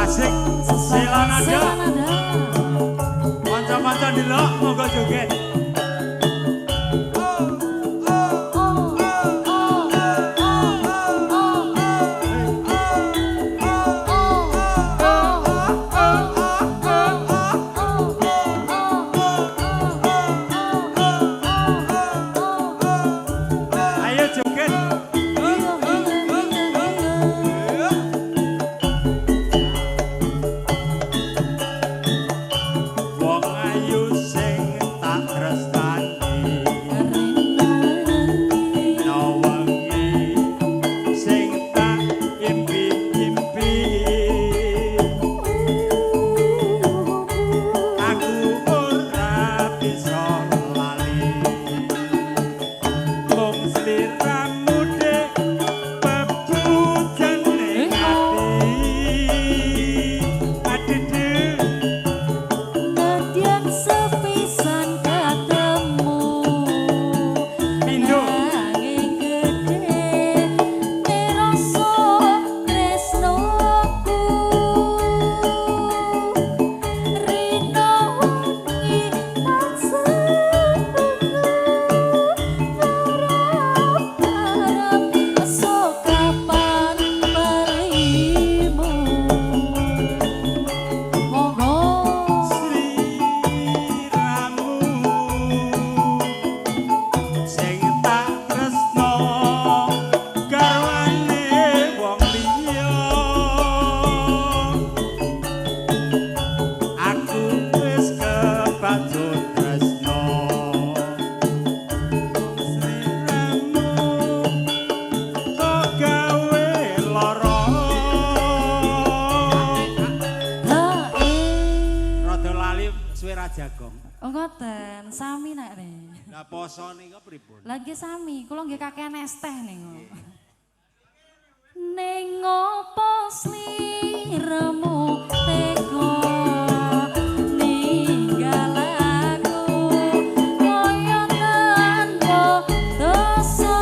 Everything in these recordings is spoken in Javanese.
Asik. Selanada. Kanca-kanca ndelok monggo joget. Ayo joget. Wong ayu sing tak tresnani, dina wengi sing tak impi-impi. Aku ora bisa lali mung sliramu dek bebujane ati. Aduh. Nadyan sepisan ketemu, Pindho. Nanging gedhe rasa tresnoku. Rino wengi tansah ngarep-arep esuk kapan balimu. Monggo. Sliramu sing tak tresno garwane wong liya. Aku wis kebacut tresno. Sliramu kok gawe lara. Hae. Rada lali suwe ra jagong. Oh ngoten, sami nek ne. Lah poso nika pripun? Lah nggih sami, kula nggih kakean es teh niku. Ning opo sliramu tega ninggal aku kaya tanpa dosa.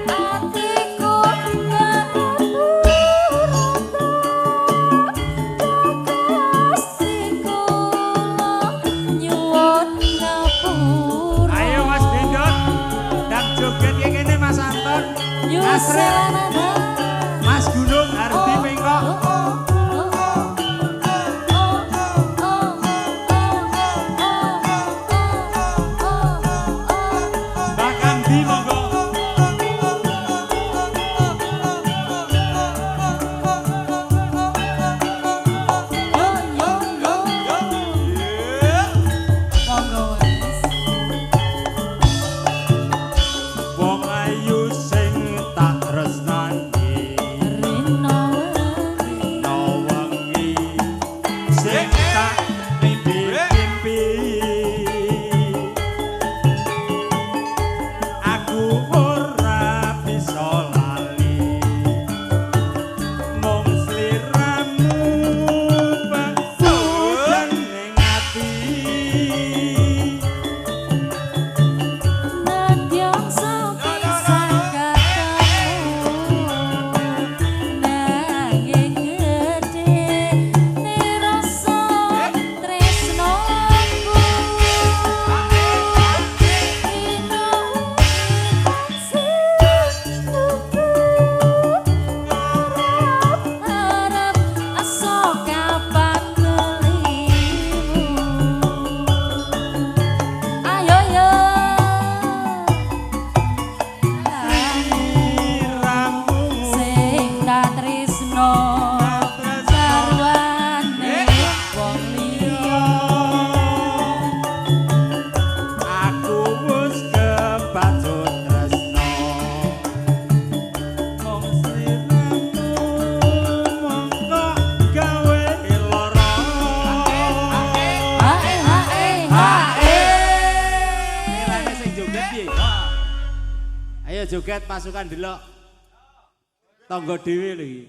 Atiku rata Gusti kula nyuwun ngapura. Ayo Mas Dendot, ndang joget ki kene Mas Anton. Asri, Selanada. Mas Gunung Hardi Pengkok. Mbak Kamdi monggo. Yo yo yo. Monggo Mas. Wong ayu sing tak tresnani, Rino wengi. Dina wengi sing tak mimpi-mimpi. Aku ora bisa lali mung sliramu bebujane ati. Nadyan sepisan ketemu, nanging gedhe rasa tresnoku. Rino ngarep-arep esuk kapan balimu. Ayo yo. Sliramu Sing tak tresno garwane wong liya. Aku wis kebacut tresno mung sliramu mongko gawe lara. Hae hae hae. Lha sing joget piye? Ayo joget pasukan delok. Tangga dhewe lho iki.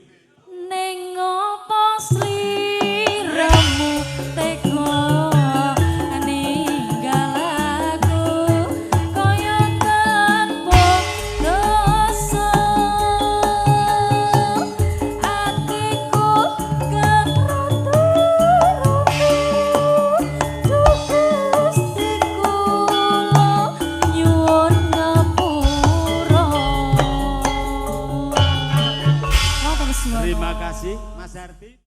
Ning opo sliramu tega ninggal aku kaya tanpa dosa. kasih Mas Ardi.